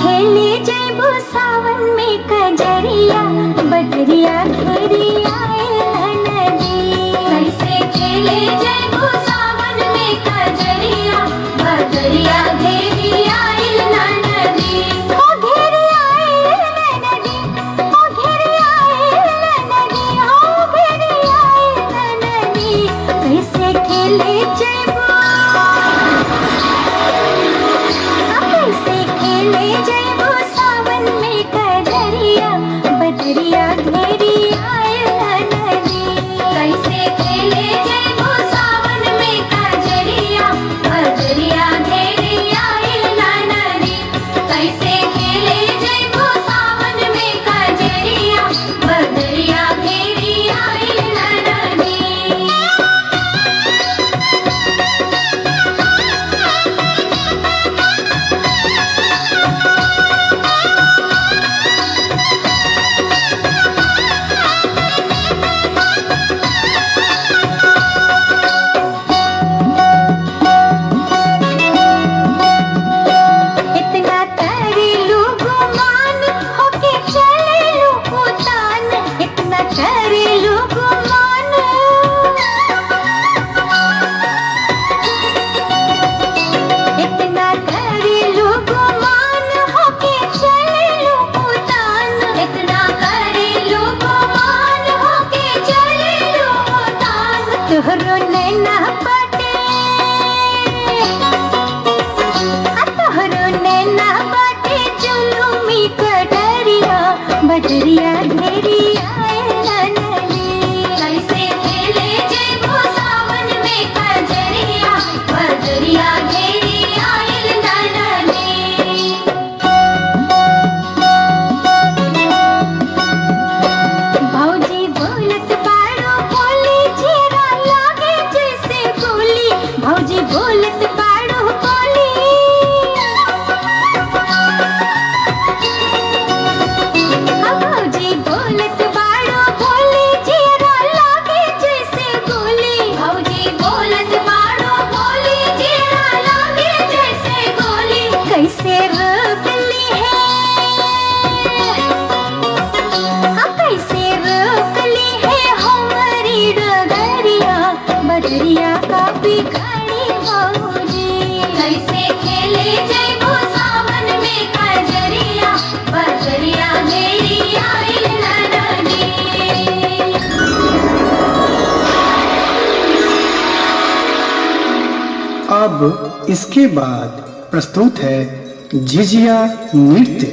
खेले जयबो सावन में कजरिया, बदरिया घेरी आए नदी। कैसे खेले जयबो सावन में कजरिया, बदरिया घेरी आइल नदी। ओ घेरी आए नदी, ओ घेरी आए नदी, ओ घेरी आए नदी। कैसे खेले जयबो, कैसे खेले जयबो सावन में कजरिया, बदरिया घेरी आए नदी। कैसे खेले जयबो सावन में कजरिया, बदरिया घेरी आइल नदी। कैसे खेले जयबो सावन में कजरिया, बदरिया घेरी आइल नदी। इतना करेलू गुमान होके चलेलू उतान, इतना करेलू गुमान। इतना करेलू गुमान होके चलेलू उतान, इतना करेलू गुमान होके चलेलू उतान। तोहरो नैना बाटे, तोहरो नैना बाटे जुलुमी कटरिया, बदरिया घेरी आए नदी। कैसे खेले जयबो सावन में कजरिया, बदरिया घेरी आइल नदी। भौजी बोलत बारो बोली, जीरा लागे जैसे गोली। भौजी बोलत बारो बोली, भौजी बोलत बारो बोली, जीरा लागे जैसे गोली। भौजी बोलत बारो बोली, जीरा लागे जैसे गोली। कैसे रोक ली है, हाँ कैसे रोक ली है हमारी डगरिया, बदरिया का बिगाड़ी भौजी। कैसे खेले जयबो सावन में कजरिया, बदरिया घेरी आइल नदी। अब इसके बाद प्रस्तुत है झिझिया नृत्य।